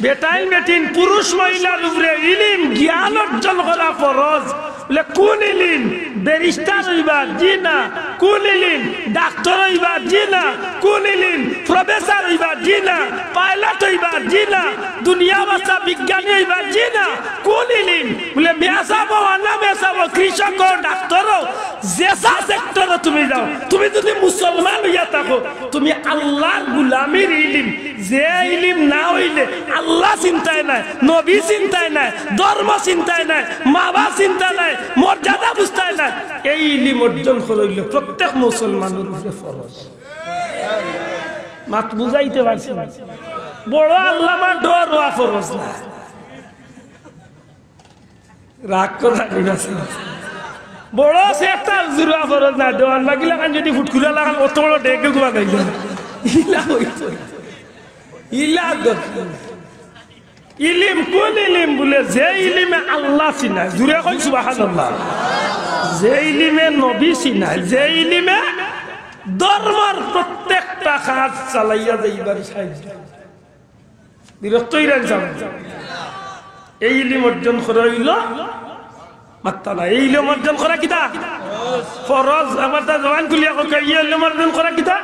বেটাইন বেটিন, পুরুষ মহিলার উপরে ইলিম জ্ঞান অর্জন করা ফরজ। বলে, "কোন ইলিম? ব্যারিস্টার অইবা?" "জি না।" "কোন ইলিম? ডাক্তার অইবা?" "জি না।" "কোন ইলিম? প্রফেসর অইবা?" "জি না।" "পাইলট অইবা?" "জি না।" "দুনিয়া বাঁচা বিজ্ঞানী অইবা?" "জি না।" "কোন ইলিম?" বলে, "মেসাব অও, আনা মেসাব অও, কৃষক অও, ডাক্তার অও, যেসা সেক্টরো তুমি যাও, তুমি যদি মুসলমান অইয়া থাকো, তুমি আল্লাহর গুলামির ইলিম, যে ইলিম না অইলে আল্লাহ চিন্তায় নাই, নবী চিন্তায় নাই, ধর্ম চিন্তায় নাই, মা বাপ চিন্তা নাই, মর্যাদা বুঝতায় নাই, এই ইলিম অর্জন করা অইল প্রত্যেক মুসলমানের উপরে ফরজ।" মাত বুঝাইতে পারছি না। বড় আল্লামা ডর অওয়া ফরজ না। রাগ কথা কইবা। বড় সে একটা হুজুর অওয়া ফরজ না। দেওয়ান বাগিলা খান যদি ফুটকুলা লাগান, অত বড় ডেকে গুয়া গাইল। ইলা অইতো। ইলা দরকার। ইলিম কোন ইলিম? বলে, যে ইলিমে আল্লাহ চিনায়। জুরে কই সুবহানাল্লাহ। যে ইলিমে নবী চিনায়, যে ইলিমে ধর্মর প্রত্যেকটা কাজ চালাইয়া যাইবার সাহায্য। বিরক্ত অইরা যাও। এই ইলিম অর্জন করা অইল মাত্তা না। এই ইলিম অর্জন করা কিতা? ফরজ। আবার তা জবান খুলিয়া কও, এই ইলিম অর্জন করা কিতা?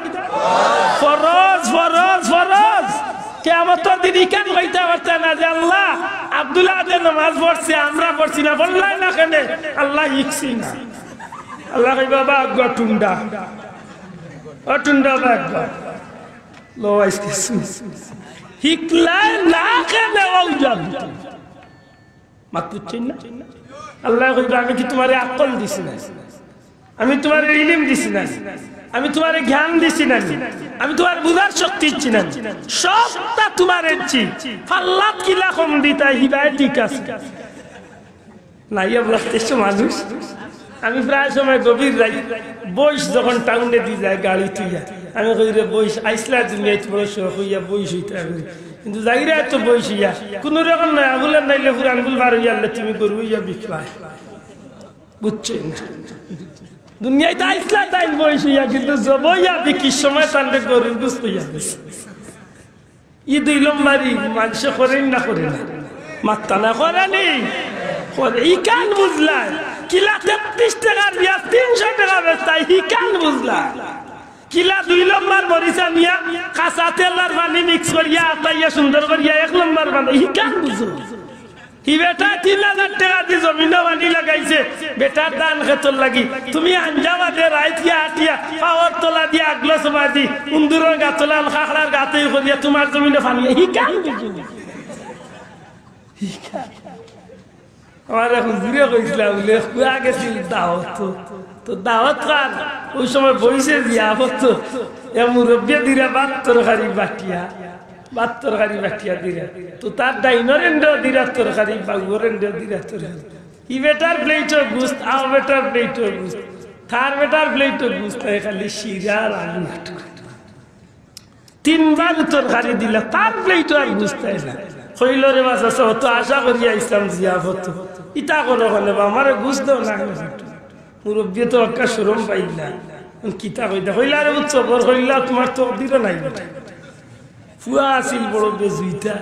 ফরজ, ফরজ, ফরজ। কিয়ামতর দিন ইখান কইতা পারতা না যে, "আল্লাহ, আব্দুল্লাহ আদে নামাজ পড়ছে, আমরা পড়ছি না, পড়লাই না কেনে?" আল্লাহ হিকছি না। আল্লাহ কইবা, "বা আগুয়া টুন্ডা, ও টুন্ডা বা আগুয়া।" লো আইসকে হিকলায় না কেনে অউ যাবি। মাত বুঝছইন না? আল্লাহ কইবা, "আমি কি তুমারে আকল দিছি না? আমি তুমারে ইলিম দিছি না? আমি তুমারে জ্ঞান দিছি না? আমি তুমারে বুঝার শক্তি দিছি না? সবটা তুমারে দিছি। ফাল্লাত কিলা কম দিতায়, হিবায় ঠিক আছে।" নাই, আমরা দেশো মানুষ। আমি প্রায় সময় গভীর রাইত বইস যখন টাউনে দি যায় গাড়ি থুইয়া, আমি কই, "রে বইস, আইসলা দুনিয়াত বড় শখ অইয়া বইস অইতে হবে।" কিন্তু যাইরা এত বইস অইয়া, কুনু রকম নয়, আবুলের নাইলে ফুরান গুল বার অইয়া আনলে তুমি গরু অইয়া বিকবায়। বুঝছইন না? দুনিয়াত আইসলা তাইন বইস অইয়া, কিন্তু জব অইয়া বিকির সময় তানরে গরুর গুস্ত অইয়া দিছে। ই দুই নম্বরি মানষে করেনি না করে না? মাত্তা না করেনি? করে। ইখান বুঝলায়, কিলা তেত্রিশ টেকার পিয়াজ তিনশো টেকা বেচতায়, ইখান বুঝলায়। কিলা দুই নম্বর মরিচ আনিয়া কাঁচা তেল আর পানি mix করিয়া আতাইয়া সুন্দর করিয়া এক নম্বর বানায়, ইখান বুঝো। হি বেটা তিন হাজার টেকা দি জমিনো পানি লাগাইছে, বেটার ধান খেতর লাগি। তুমি আঞ্জা বাদে রাইত গিয়া আটিয়া, পাওর তলা দিয়া আগলো সময় দি, উন্দুরর গাতলান, খাখড়ার গাতেই করিয়া তুমার জমিনো পানি। ইখান বুঝো। ইখান। আমার হুজুরে কইছিলা বুলে, কুয়া গেছিল দাওয়াত। তো দাওয়াত খান, অউ সময় বইছে জিয়াফত। এ মুরব্বিয়ে দিরা ভাত তরকারি বাটিয়া। ভাত তরকারি বাটিয়া দিরা। তো তার ডাইনর এন্ডেও দিরা তরকারি, বাউর এন্ডেও দিরা তরকারি। ই বেটার plate-ও গুস্ত, আও বেটার plate-ও গুস্ত। তার বেটার প্লেটো গুস্তায় খালি শিরা আর আলু। তিনবার তরকারি দিলা, তার প্লেটো আর গুস্তায় না। কইল, "রে বা চাচা, অত আশা করি আইছলাম জিয়াফত, ইতা করো কেনে বা, আমারে গুস্ত দেও না কেনে?" মুরব্বিয়ে তো একটা শরম পাইলা, কিতা কইতা। কইলা, "আরে বুঝছো, বড় কইলা, তুমার তকদিরও নাই বেটা।" ফুয়া আছিল বড় বেজুইতা।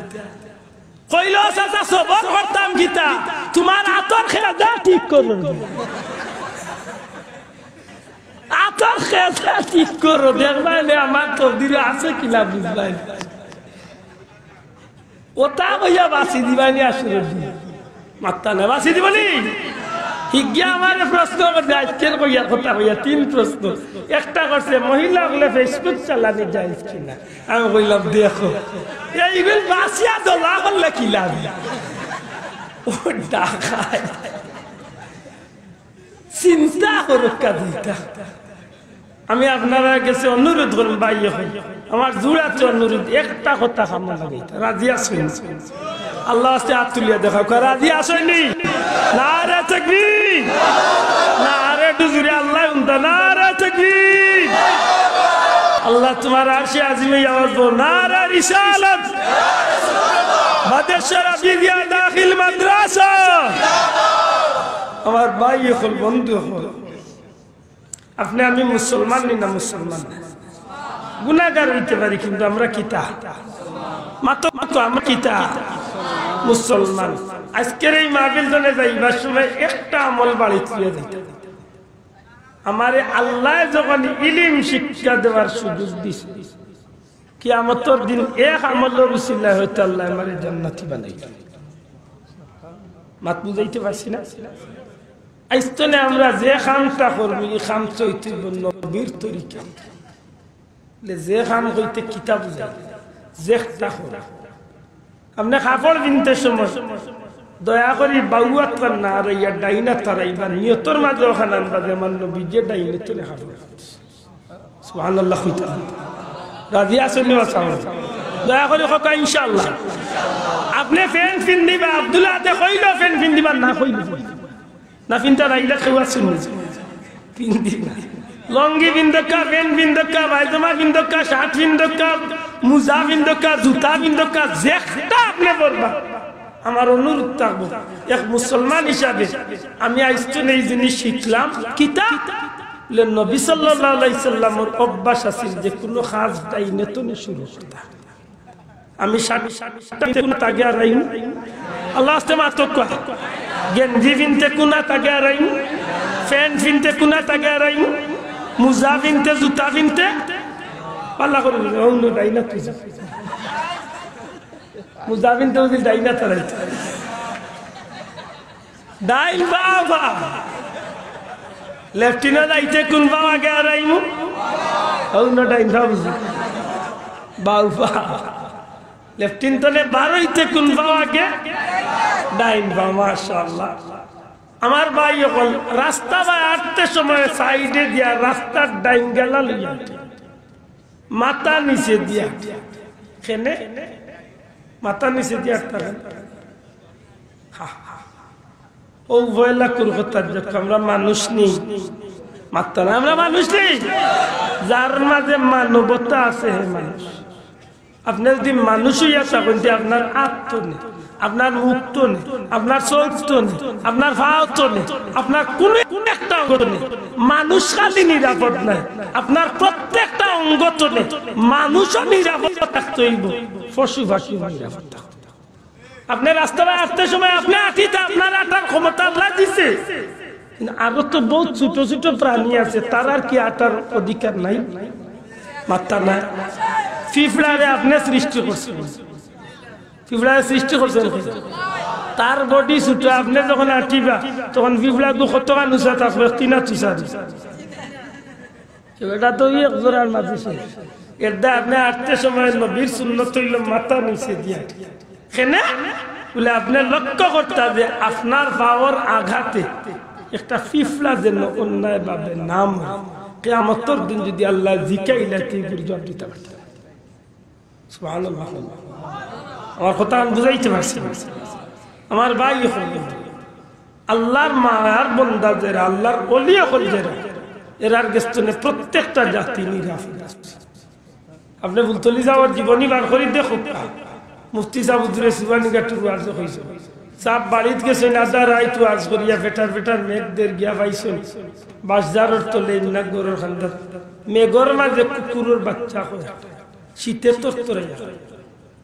কইল, "চাচা, সবর করতাম কিতা? তুমার আতর খেজা ঠিক করো, আতর খেজা ঠিক করো, দেখবায় নে আমার তকদিরো আছে কিনা, বুঝবায় নে।" অতা কইয়া বাঁচি দিবায় নি আসলে। মাত্তা না, বাঁচি দিবায় নি? হিগিয়া আমারে প্রশ্ন করছে, আইজকের কইয়ার কথা কইয়া তিন প্রশ্ন। একটা করছে, "মহিলা অকলে Facebook চালানি জায়েজ কিনা?" আমি কইলাম, "দেখো, এইগুল বাঁচিয়া দলা করলে কিলা?" ও ডাকায়। চিন্তা করউক্কা দুইটা। আমি আপনারার গেছে অনুরোধ করমু, ভাই অকল, আমার জোর আতে অনুরোধ, একটা কথা কামো লাগাইতা, রাজি আছইন? আল্লার ওয়াস্তে আত তুলিয়া দেখাউক্কা, রাজি আছইন নি? নারায়ে তাকবীর, নারায়ে, একটু জোরে, আল্লায় হুনতা, নারায়ে তাকবীর। আল্লাহ তুমার আরশে আজিমে আওয়াজ বড়, নারায়ে রিসালাত, বাদেশ্বর আবিদিয়া দাখিল মাদ্রাসা। আমার ভাই অকল, বন্ধু অকল, আপনে আমি মুসলমান নি না মুসলমান না? গুনাগার অইতে পারি, কিন্তু আমরা কিতা? মাতো, মাতো, আমরা কিতা? মুসলমান। আইজকের এই মাহফিল থনে যাইবার সময় একটা আমল বাড়িত লইয়া যাইতা। আমারে আল্লায় যখন ইলিম শিক্ষা দেওয়ার সুযোগ দিছে, কিয়ামতর দিন এক আমলর উসিলায় হয়তো আল্লায় আমারে জান্নাতি বানাইবা। মাত বুঝাইতে পারছি না? আইজ থনে আমরা যে কামটা করমু, ই কাম অইতো অইবো নবীর তরিকা। লে যে কাম কইতে কিতা বুঝায়, যেটা করো। আপনে কাপড় পিনতে সময় দয়া করি বাউ আত নারাইয়া ডাইন আত নারাইবা, নিয়তর মাঝে অখান আনবা যে আমার নবীজিয়ে ডাইন আত থনে কাপড় পিনছইন। সুবহানাল্লাহ কইতা। রাজি আছইন নি বা চাও? দয়া করি কউক্কা ইনশাআল্লাহ। আপনে প্যান্ট পিন্দিবা, আব্দুল্লাহ আতে কইলো প্যান্ট পিন্দিবা, না কইলো? না পিনতা নাইলে কেউ আছইন নি? পিন্দিবা। লুঙ্গি পিন্দউক্কা, প্যান্ট পিন্দউক্কা, পায়জামা পিন্দউক্কা, শার্ট পিন্দউক্কা, মুজা পিন্দউক্কা, জুতা পিন্দউক্কা, যেটা আপনে পরবা। আমার অনুরোধ থাকবো, এক মুসলমান হিসাবে আমি আইজ থনে ই জিনিস শিখলাম। কিতা? লে নবী সাল্লাল্লাহু আলাইহি সাল্লামর অভ্যাস আছিল যে কুনু কাজ ডাইন আত থনে শুরু করতা। আমি শার্ট, শার্ট পিনতে কুন আত আগে আরাইমু? আল্লার ওয়াস্তে মাতউক্কা। গেঞ্জি পিনতে কুন আত আগে আরাইমু? প্যান্ট পিনতে কুন আত আগে আরাইমু? মুজা পিনতে, জুতা পিনতে? আল্লাহ করি, অউ নো ডাইন আত থনে। মুজা পিনতে বুঝি ডাইন আত আরাইতা। ডাইন পা, পা। লেট্রিনো যাইতে কুন পাও আগে আরাইমু? অউ নো ডাইন পা বুঝি। বাউ পা। লেট্রিন থনে বারইতে কুন পাও আগে? ডাইন পা, মাশাআল্লাহ। আমার ভাই অকল, রাস্তা বায় আটতে সময় সাইডে দিয়া রাস্তার ডাইন গালা লইয়া আটে। মাথা নিচে দিয়া আটে। কেনে? মাথা নিচে দিয়া আটতা কেনে? হা, হা। অউ পয়লা কুরকতার যখন আমরা মানুষ নি, মাততা না, আমরা মানুষ নি, যার মাঝে মানবতা আছে, হে মানুষ। আপনে যুদি মানুষ অইয়া থাকইন, তে আপনার আত থনে, আপনার মুখ থনে, আপনার চউখ থনে, আপনার পাও থনে, আপনার কুনু একটা অঙ্গ থনে মানুষ খালি নিরাপদ নায়, আপনার প্রত্যেকটা অঙ্গ থনে মানুষও নিরাপদ থাকতে অইবো, পশু পাখিও নিরাপদ থাকতে অইবো। আপনে রাস্তায় আটতে সময় আপনে আটিতা, আপনার আটার ক্ষমতা আল্লায় দিছে। কিন্তু আরো তো বউত ছোট ছোট প্রাণী আছে, তারার কি আটার অধিকার নাই? মাততা না। পিঁপড়ারে আপনে সৃষ্টি করছইন, পিঁপড়ারে সৃষ্টি করছইন। তার body ছোট, আপনে যখন আটিবা, তখন পিঁপড়াগু কতখান উচা থাকবো? তিন আত উচা। ইটা তো এক জোড়ার মাঝে শেষ। এরদায় আপনে আটতে সময় নবীর সুন্নত অইলো মাথা নিচে দিয়া। কেনে? বুলে আপনে লক্ষ্য করতা যে আপনার পাওর আঘাতে একটা পিঁপড়া যেন অন্যায়ভাবে না মরে। কিয়ামতর দিন যুদি আল্লায় জিকাইলা, তে ইগুর জুয়াব দিতা পারতা। সুবহানাল্লাহ। আমার কথা আমি বুঝাইতে পারছি না? আমার ভাই অকল, আল্লার মায়ার বন্দা যেরা, আল্লার ওলি অকল যেরা, এরার গেছ থনে প্রত্যেকটা জাতি নিরাপদ আছে। আপনে ফুলতলি সাবর জীবনী বার করি দেখউক্কা। মুফতি সাব হুজুরে সুবহানীঘাটর ওয়াজো কইছইন, সাব বাড়িত গেছইন, আধা রাইত ওয়াজ করিয়া ফেটার ফেটার মেঘ দের গিয়া পাইছইন বাঁশঝাড়র তলে ইমনা ঘরর কান্দাত। মেঘর মাঝে কুকুরর বাচ্চা কয়, শীতে তরতরাইয়া।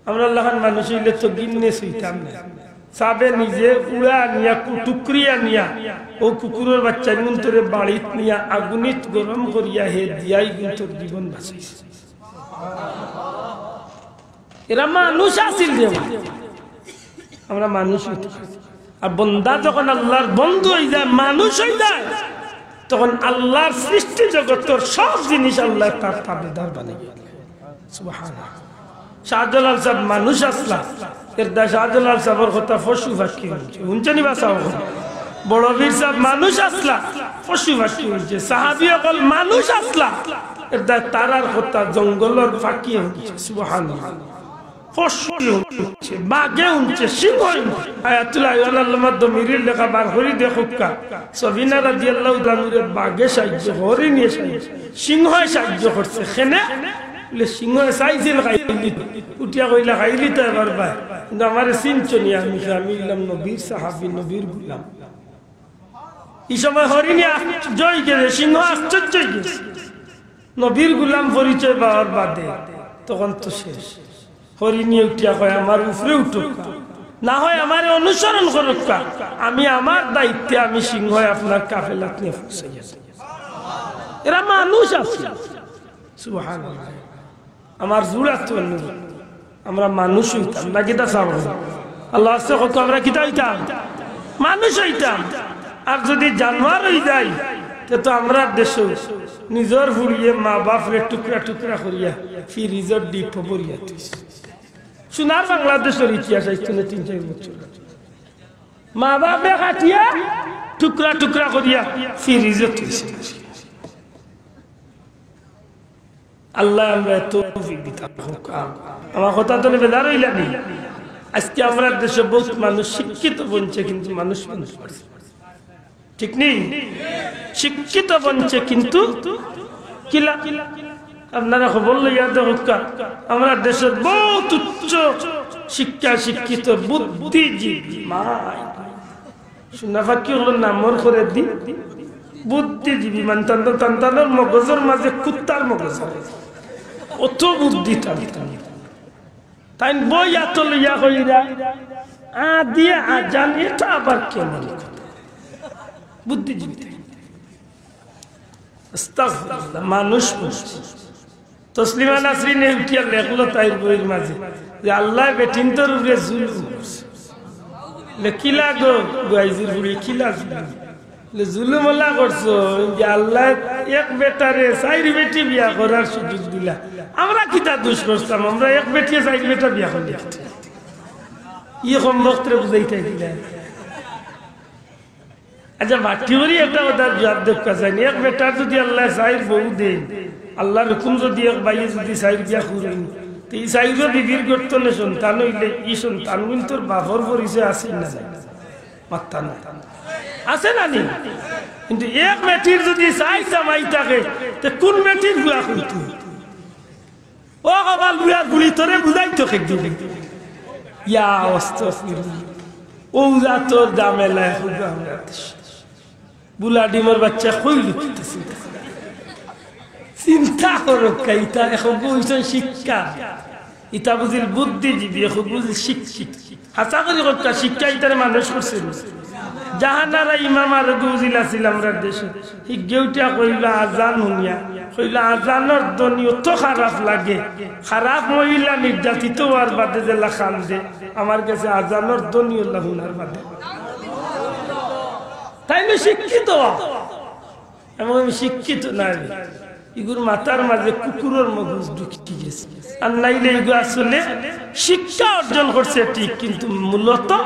আমরার লাখান মানুষ অইলে তো গিন্নে ছুইতাম না। সাবে নিজে উড়া আনিয়া, কু-, টুকরি আনিয়া, অউ কুকুরর বাচ্চাইনগুন্তরে বাড়িত নিয়া আগুনিত গরম করিয়া হে দিয়া ইগুন্তর জীবন বাঁচাইছে। এরা মানুষ আছিল রে ভাই। আমরা মানুষ অইতাম। আর বন্দা যখন আল্লার বন্ধু অইযায়, মানুষ অইযায়, তখন আল্লার সৃষ্টি জগতর সব জিনিস আল্লায় তার তাবেদার বানাইয়া দেয়। সুবহানাল্লাহ। শাহজালাল সাব মানুষ আছলা, এরদায় শাহজালাল সাবর কথা পশু পাখি হুনছে। হুনছইন নি বা সাব? বড় পীর সাব মানুষ আছলা, পশু পাখি হুনছে। সাহাবী অকল মানুষ আছলা, এরদায় তারার কথা জঙ্গলর পাখিয়ে হুনছে। সুবহানাল্লাহ। পশু হুনছে, বাঘে হুনছে, সিংহে হুনছে। আয়াতুল্লাহ আইয়ান আল্লামা দমিরির লেখা বার করি দেখউক্কা। সফিনা রাদিয়াল্লাহু তাআলা আনহারে বাঘে সাহায্য, হরিণে সাহায্য, সিংহে সাহায্য করছে। কেনে? বলে, সিংহে চাইছিল খাইলিতো, উঠিয়া কইলা, "খাইলিতো এবার বায়, কিন্তু আমারে চিনছো নি, আমি কে? আমি অইলাম নবীর সাহাবী, নবীর গুলাম।" ই সময় হরিণে আশ্চর্য অইগেছে, সিংহ আশ্চর্য অইগেছে। নবীর গুলাম পরিচয় পাওয়ার বাদে তখন তো শেষ। হরিণে উঠিয়া কয়, "আমার উপরে উঠউক্কা, না হয় আমারে অনুসরণ করউক্কা, আমি আমার দায়িত্বে আমি সিংহে আপনার কাফেলাত নিয়া পৌঁছাইয়া দেই।" এরা মানুষ আছিল। সুবহানাল্লাহ। আমার জুড়া তো অন্য। আমরা মানুষ অইতাম, না কিতা চাও? আল্লাহ আছে কত, আমরা কিতা অইতাম? মানুষ অইতাম। আর যদি জানোয়ার অইযাই, তে তো আমরার দেশো নিজর ফুড়িয়ে মা বাপরে টুকরা টুকরা করিয়া ফ্রিজর ডিপো ভরিয়া থইছে। সোনার বাংলাদেশর ইতিহাস আইজ থনে তিন চাইর বছর। মা বাপরে কাটিয়া টুকরা টুকরা করিয়া ফ্রিজো থইছে। আল্লায় আমরারে তৌফিক দিতা হউক। আমার কথা তো বেজার অইলা নি? আইজকে আমরার দেশো বউত মানুষ শিক্ষিত বনছে, কিন্তু মানুষ বনতে পারছে না। ঠিক নি? শিক্ষিত বনছে, কিন্তু কিলা? আপনারা খবর লইয়া দেখউক্কা, আমরার দেশর বউত উচ্চ শিক্ষা শিক্ষিত বুদ্ধিজীবী মাই সোনা পাখি অকলর নামর করে দি বুদ্ধিজীবী, মানে তান-, তান-, তানর মগজর মাঝে কুত্তার মগজ, অত বুদ্ধি তান। তাইন বই আতো লইয়া কইরা, "আ দিয়ে আজান, এটা আবার কেমন কথা?" বুদ্ধিজীবী তাইন। আস্তাগফিরুল্লাহ, মানুষ বুঝছে। তসলিমা নাসরিনে উঠিয়া লেখলো তাইর বইর মাঝে যে আল্লায় বেটিন্তর উপরে জুলুম করছে। লে, "কিলা গো, গুয়াইজির বুড়ি, কিলা জুলুম?" লে, "জুলুম অলা করছো যে আল্লায় এক বেটারে চাইর বেটি বিয়া করার সুযোগ দিলা। আমরা কিতা দোষ করতাম? আমরা এক বেটিয়ে চাইর বেটা বিয়া করলে কিতা?" ই কমবখতরে বুঝাইতায় কিলা? আচ্ছা, মাটি করি একটা কথার জুয়াব দেউক্কা চাইন। এক বেটার যুদি আল্লায় চাইর বউ দেইন, আল্লার হুকুম যুদি এক ভাইয়ে যুদি চাইর বিয়া করইন, তে ই চাইরো বিবির গর্ত থনে সন্তান অইলে ই সন্তানগুইন্তর বাপর পরিচয় আছে না নাই? মাত্তা নাই। আছে না নি? কিন্তু এক বেটির যুদি চাইর জামাই থাকে, তে কুন বেটির ফুয়া কইতো? ও কপাল বুড়ার বুড়ি, তোরে বুঝাইতো কে দিন? ইয়া আস্তাগফিরুল্লাহ। অউ জাতর ঝামেলা অখন আমরার দেশো। বুলা ডিমর বাইচ্চা কইলো কিতা চিন্তা করো। চিন্তা করউক্কা, ইতা অখন বুঝছইন শিক্ষা। ইতা বুঝিল বুদ্ধিজীবী, অখন বুঝিল শিক্ষিত। হাছা করি কউক্কা, শিক্ষায় ইতারে মানুষ করছে নি? জাহানারা ইমাম আরো বুঝিল আছিল আমরার দেশো। হিগে উঠিয়া কইলো আজান হুনিয়া, কইলো, "আজানর ধ্বনি অত খারাপ লাগে, খারাপ মহিলা নির্যাতিত অওয়ার বাদে যেলা কান্দে, আমার গেছে আজানর ধ্বনি অলা হুনার বাদে।" তাইন শিক্ষিত, এবং আমি শিক্ষিত নায়। ইগুর মাথার মাঝে কুকুরর মগজ ঢুকি গেছে। আর নাইলে ইগু আসলে শিক্ষা অর্জন করছে ঠিক, কিন্তু মূলত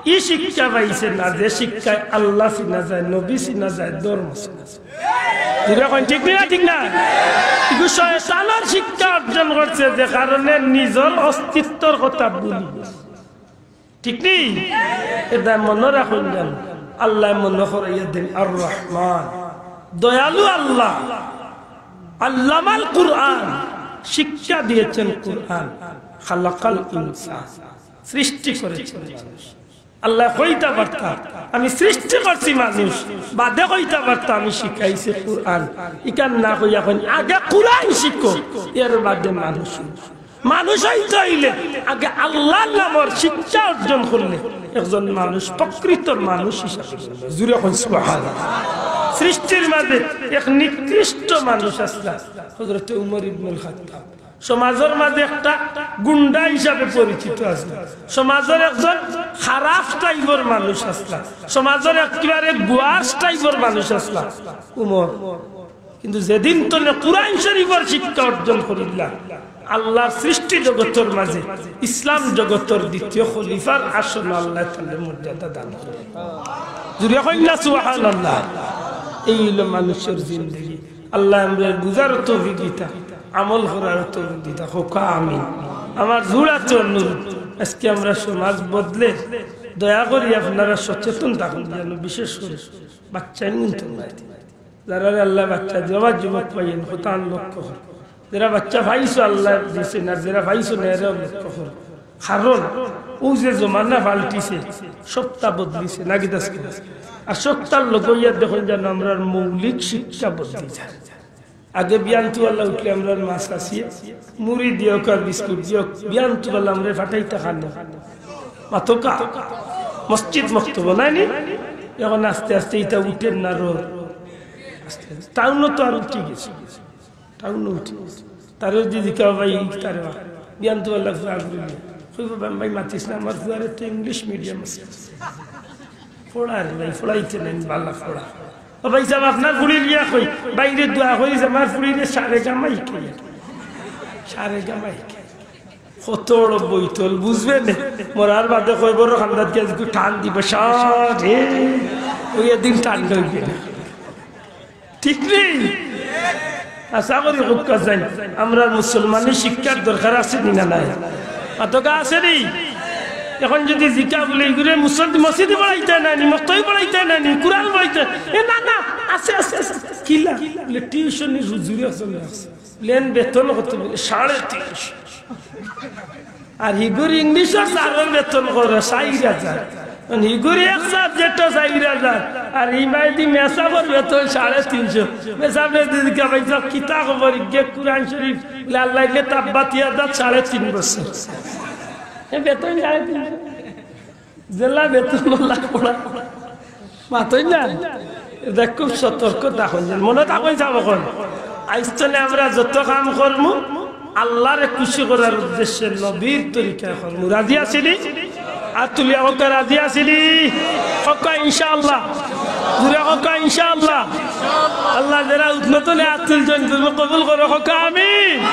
ই শিক্ষা পাইছে না, যে শিক্ষায় আল্লাহ চিনা যায়, নবী চিনা যায়, ধর্ম চিনা যায়। জুরে কইন, ঠিক নি না? ঠিক না? ইগু শয়তানর শিক্ষা অর্জন করছে, যে কারণে নিজর অস্তিত্বর কথা ভুলি গেছে। ঠিক নি? এটা মনো রাখইন যেন, আল্লায় মনো করাইয়া দেইন আর রহমান। দয়ালু আল্লাহ, আল্লামাল কুরআন, শিক্ষা দিয়েছেন কুরআন, খালাকাল ইনসান, সৃষ্টি করেছেন মানুষ। আল্লায় কইতা পারতা, "আমি সৃষ্টি করছি মানুষ", বাদে কইতা পারতা, "আমি শিখাইছি কুরআন।" ইখান না কইয়া কইন, "আগে কুরআন শিখো, এর বাদে মানুষ।" মানুষ অইতে অইলে আগে আল্লার নামর শিক্ষা অর্জন করলে একজন মানুষ প্রকৃত মানুষ হিসাবে। জুরে কইন সুবহানাল্লাহ। সৃষ্টির মাঝে এক নিকৃষ্ট মানুষ আছলা হযরতে উমর ইবনুল খাত্তাব। সমাজর মাঝে একটা গুন্ডা হিসাবে পরিচিত আছলা। সমাজর একজন খারাপ টাইপর মানুষ আছলা। সমাজর একেবারে গুয়াস টাইপর মানুষ আছলা উমর। কিন্তু যেদিন তনে কুরআন শরীফর শিক্ষা অর্জন করিলা, আল্লার সৃষ্টি জগতর মাঝে ইসলাম জগতর দ্বিতীয় খলিফার আসন আল্লায় তানরে মর্যাদা দান করে। জুরে কইন না সুবহানাল্লাহ। এই অইলো মানুষর জিন্দেগি। আল্লায় আমরারে বুঝার তৌফিক দিতা, আমল করার তৌফিক দিতা। কউক্কা আমিন। আমার জোড়াতে অনুরোধ, আজকে আমরা সমাজ বদলে দয়া করি আপনারা সচেতন থাকইন যেন, বিশেষ করি বাচ্চাইন্তর মাঝে। যারারে আল্লায় বাচ্চা দিবা, যুবক ভাইয়াইন, কথাখান লক্ষ্য করো। যেরা বাচ্চা পাইছো আল্লায় দিছে, আর যেরা পাইছো না, এরাও লক্ষ্য করো। কারণ অউ যে জমানা পাল্টিছে, সবতা বদলিছে, নাকি দাস করে? আর সবতার লগে ইয়া দেখইন যেন আমরার মৌলিক শিক্ষা বদলি যায়। আগে বিয়ান্ত বেলা উঠলে আমরার মা চাচিয়ে মুড়ি দিয়ক আর বিস্কুট দিয়ক, বিয়ান্ত বেলা আমরারে পাঠাইতা খানো। মাতকা, মসজিদ মক্তব নায়নি? এখন আস্তে আস্তে ইতা উঠের না রো। আস্তে আস্তে। টাউনো তো আর উঠি গেছে। টাউনো উঠি গেছে। তারে যদি জিকাও ভাই, ইফতারে বা, বিয়ান্ত বেলা ফুয়া ঘুরি নিয়ে। কইবো, "বাম ভাই মাতিস না, আমার ফুয়ারে তো ইংলিশ মিডিয়াম আছে।" পড়া রে ভাই, পড়াইতে নাই, বালা পড়া। ও ভাই সাব, আপনার ফুড়ির গিয়া কই, বাইরে দোয়া করি যে আমার ফুড়িরে সারে গামা হিকাইয়া। সারে গামা হিকাইয়া। কত বড় বৈতল, বুঝবে নে। মরার বাদে কইবো, "বড় খান্দাত গিয়া একটু টান দিবো, সারে।" ওই একদিন টান হইবে না। ঠিক নি? আশা করি কউক্কা চাই, আমরার মুসলমানি শিক্ষার দরকার আছে নি না নাই? মাতকা আছে নি? এখন যদি জিকা বলে, "ইগুরে মুসল-, মসজিদে পড়াইতা নায়নি, মক্তবে পড়াইতা নায়নি, কুরআন পড়াইতা?" এ না, না, আছে, আছে, আছে। কিলা? বলে, "টিউশনির হুজুরে আছে।" বলে, "এন বেতন কত?" বলে, "সাড়ে তিনশো।" আর হিগুর ইংলিশর স্যারর বেতন কত? চাইর হাজার। মানে হিগুর এক সাবজেক্টো চাইর হাজার। আর ই মাইদি মেসাবর বেতন সাড়ে তিনশো। মেসাবরে যদি জিকাইবা, "ভাই সাব, কিতা খবর? ইগে কুরআন শরীফ, বলে, আল্লাহ ইগে তাব্বাত ইয়াদাত সাড়ে তিন বছর।" এ বেতন সাড়ে তিনশো। যেলা বেতন অলা পড়া। মাতইন না? ইটা খুব সতর্ক থাকইন যেন। মনো থাকইন সাব অকল। আইজ তনে আমরা যত কাম করমু, আল্লারে খুশি করার উদ্দেশ্যে নবীর তরিকায় করমু। রাজি আছইন নি? আত তুলিয়া কউক্কা রাজি আছইন নি? কউক্কা ইনশাআল্লাহ। জুরে কউক্কা ইনশাআল্লাহ। আল্লাহ যেরা উঠনতনে আত তুলছইন, তুমি কবুল করো, কউক্কা আমিন।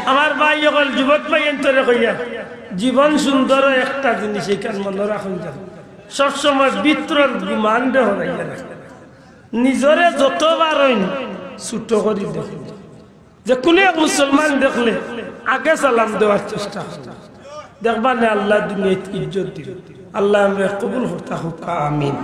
আমার ভাই অকল, যুবক ভাইয়াইন্তরে কইয়ার, জীবন সুন্দর একটা জিনিস, ইখান মনো রাখইন যেন। সবসময় ভিতরর গুমানরে হরাইয়া রাখইন। নিজরে যত পারইন ছুটো করি দেখইন। যেকুনু এক মুসলমান দেখলে আগে সালাম দেওয়ার চেষ্টা করইন। দেখবা নে আল্লায় দুনিয়াত ইজ্জত দিবা। আল্লায় আমরারে কবুল করতা কউক্কা, আমিন।